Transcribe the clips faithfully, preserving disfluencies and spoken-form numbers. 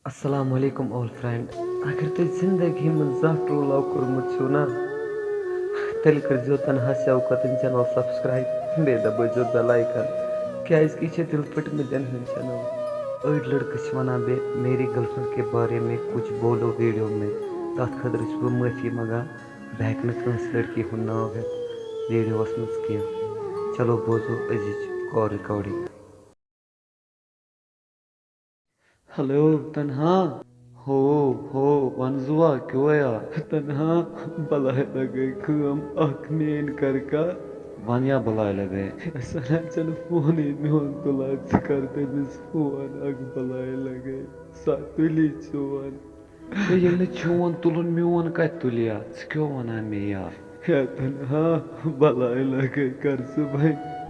السلام علیکم اول فرینڈ۔ اگر تُہۍ زندگی منٛز زانٛہہ ٹرٛو لو کوٚرمُت چھُو نا، تیٚلہِ کٔرۍزیو تنہا شوکتٕنۍ چینل سبسکرائب، بیٚیہِ دبٲیزیو بیل آیکن، کیازِ کہِ یہِ چھِ دِل پھٕٹمٕتٮ۪ن ہٕنٛز چینل۔ أڑۍ لڑکہٕ چھِ ونان بیٚیہِ میری گرل فرینڈ کے بارے میں کچھ بولو ویڈیو میں، تتھ خٲطرٕ چھُس بہٕ معٲفی منٛگان، بہٕ ہیٚکہٕ نہٕ کٲنٛسہِ لڑکی ہُنٛد ناو ہٮ۪تھ ویڈیوس منٛز کینٛہہ۔ چلو بوزو أزِچ کال ریکارڈنگ۔ ہیلو تنہا، ہو ہو، ون زُوا کیٛویا؟ تنہا، بلاے لگے کٲم اکھ میٲنۍ کرکا۔ ون یا بلاے لگے۔ سنان چھنہٕ فونٕے میون تُلان، ژٕ کر تٔمِس فون، اکھ بلاے لگے، سۄ تُلی چون۔ ہے، ییٚلہِ نہٕ چون تُلُن، میون کتہِ تُلہِ یا؟ ژٕ کیٛاہ ونان مےٚ یا؟ ہے تنہا، بلاے لگے، کر ژٕ وۄنۍ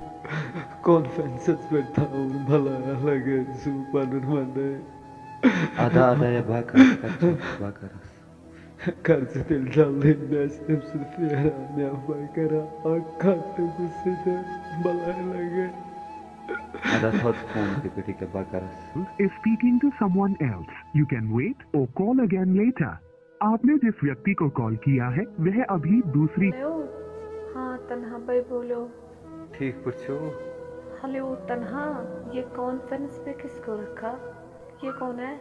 کانفرنسس پٮ۪ٹھ تھاوُن، بلاے لگے، ژٕ پنُن ونَے۔ ادا ادا یا بہٕ کرس، کر ژٕ، بہٕ کرس۔ کر ژٕ تیٚلہِ جلدی، مےٚ آسہِ تٔمۍ سُنٛد پھیران یا بہٕ کرا اکھ کتھ تٔمِس سۭتۍ، بلاے لگے۔ ادا تھوٚد فون تہِ پٮ۪ٹھ ییٚکیٛاہ بہٕ کرس۔ Is speaking to someone else. You can wait or call again later. आपने जिस व्यक्ति को कॉल किया है, वह अभी दूसरी हेलो, हाँ तन्हा भाई बोलो। ٹھیٖک پٲٹھۍ چھِو؟ हेलो तन्हा, ये कॉन्फ्रेंस पे किसको रखा? ये कौन है?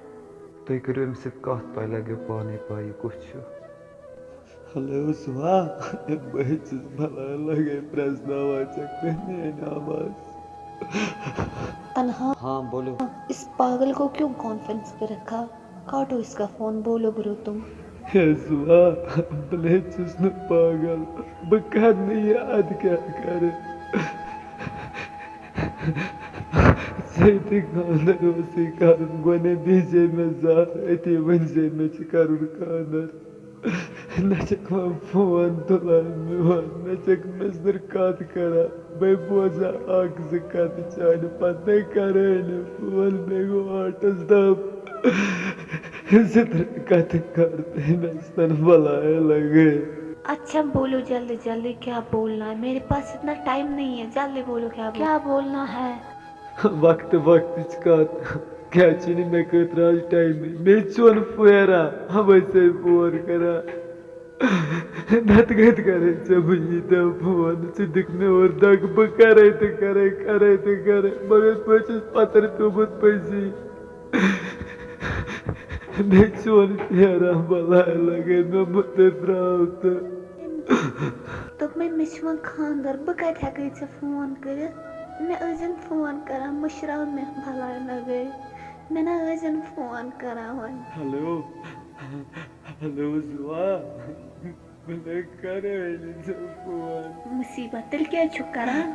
تُہۍ کٔرِو أمِس سۭتۍ کَتھ، تۄہہِ لَگیو پانَے پَے یہِ کُس چھُ۔ ہیلو زُوا، بہٕ چھُس بَلاے لَگے پرٛزناوان ژےٚ کٔمۍ میٛٲنۍ آواز۔ تنہا، ہاں، بولو۔ اس पागल को क्यों कॉन्फ्रेंस पे रखा? काटो इसका फोन, बोलो ब्रो तुम। ہے زُوا، بہٕ نَے چھُس نہٕ پاگل، بہٕ کَرٕ نہٕ یہِ، اَدٕ کیٛاہ کَرٕ؟ ژےٚ تہِ خانٛدر اوسُے کَرُن، گۄڈٕنٮ۪تھ دیٖزے مےٚ زَر، أتی ؤنۍزے مےٚ چھِ کَرُن خانٛدر۔ نہ چھَکھ وۄنۍ فون تُلان میون، نہ چھَکھ مےٚ سۭتۍ کَتھ کَران۔ بے بوزان اکھ زٕ کتھٕ چانہِ پتہٕ نَے کرے نہٕ فون، مےٚ گوٚو ہارٹس دب۔ زٕ ترٛےٚ کتھٕ کر تہٕ مےٚ ستن بلاے لگے۔ اچھا بولو جلدی جلدی، کیا بولنا ہے؟ میرے پاس اتنا ٹائم نہیں ہے، جلدی بولو کیا بولنا ہے۔ وقتہٕ وقتٕچ کتھ، کیٛازِ چھُنہٕ مےٚ خٲطرٕ آز ٹایمٕے؟ مےٚ چھُنہٕ پھیران، ہم ٲسۍ فون کران۔ نتہٕ کتہِ کرے ژےٚ بہٕ ییٖتیٛاہ فون؟ ژٕ دِکھ مےٚ اورٕ دگ، بہٕ کرے تہٕ کرے، کرے تہٕ کرے، مگر بہٕ چھُس پتھر پیوٚمُت پٔزی۔ مےٚ چھُنہٕ پھیران، بلاے لگے مےٚ مٔدٕر درٛاو تہٕ۔ دوٚپمَے، مےٚ چھُ وۄنۍ خانٛدر، بہٕ کَتہِ ہٮ۪کَے ژےٚ فون کٔرِتھ؟ مےٚ ٲسۍزٮ۪ن فون کران، مٔشراو مےٚ، بلاے لگے۔ مےٚ نہ ٲسۍزٮ۪ن فون کران وۄنۍ۔ ہیلو، ہیلو زُوا، بہٕ نَے کرے نہٕ ژےٚ فون۔ مُصیبت، تیٚلہِ کیٛازِ چھُکھ کران؟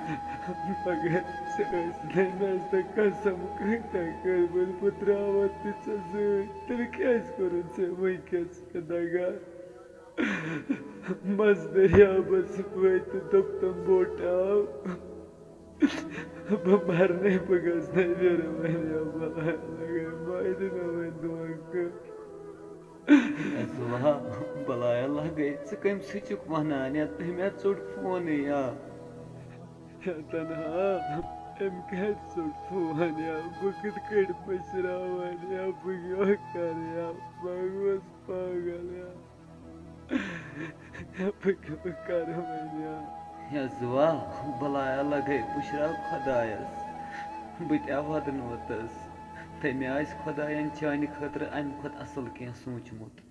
مگر ژےٚ ٲسۍ نَے مےٚ ٲس نہٕ قسم کۭتیٛاہ کٔرمٕژ، بہٕ ترٛاوَتھ نہٕ ژےٚ زٕہٕنۍ، تیٚلہِ کیٛازِ کوٚرُتھ ژےٚ وٕنۍکٮ۪س یہِ دگا؟ منٛز دٔریابَس وٲتِتھ دوٚپتَم، بوٹہٕ آو، بہٕ مَرنَے، بہٕ گژھنَے ویرٕ وَنہِ، بَلاے لَگے، مَے دِ مےٚ وۄنۍ دھوکہٕ۔ اے زُوا، بَلاے لَگے، ژٕ کٔمۍ سۭتۍ چھُکھ وَنان؟ یا تٔمۍ ہا ژوٚٹ فونٕے یا۔ یا تنہا، أمۍ کَتہِ ژوٚٹ فون یا؟ بہٕ کِتھ کٔنۍ مٔشراوَن یا؟ بہٕ کیٛاہ کَرٕ یا؟ بہٕ گوس پاگل یا۔ بہٕ کیٛاہ کرٕ وۄنۍ یا؟ یا زُوا، بَلایا لَگے پُشراو خۄدایَس۔ بہٕ تہِ ہا وَدنوتَس۔ تٔمۍ آسہِ خۄدایَن چانہِ خٲطرٕ اَمہِ کھۄتہٕ اَصٕل کینٛہہ سوٗنٛچمُت۔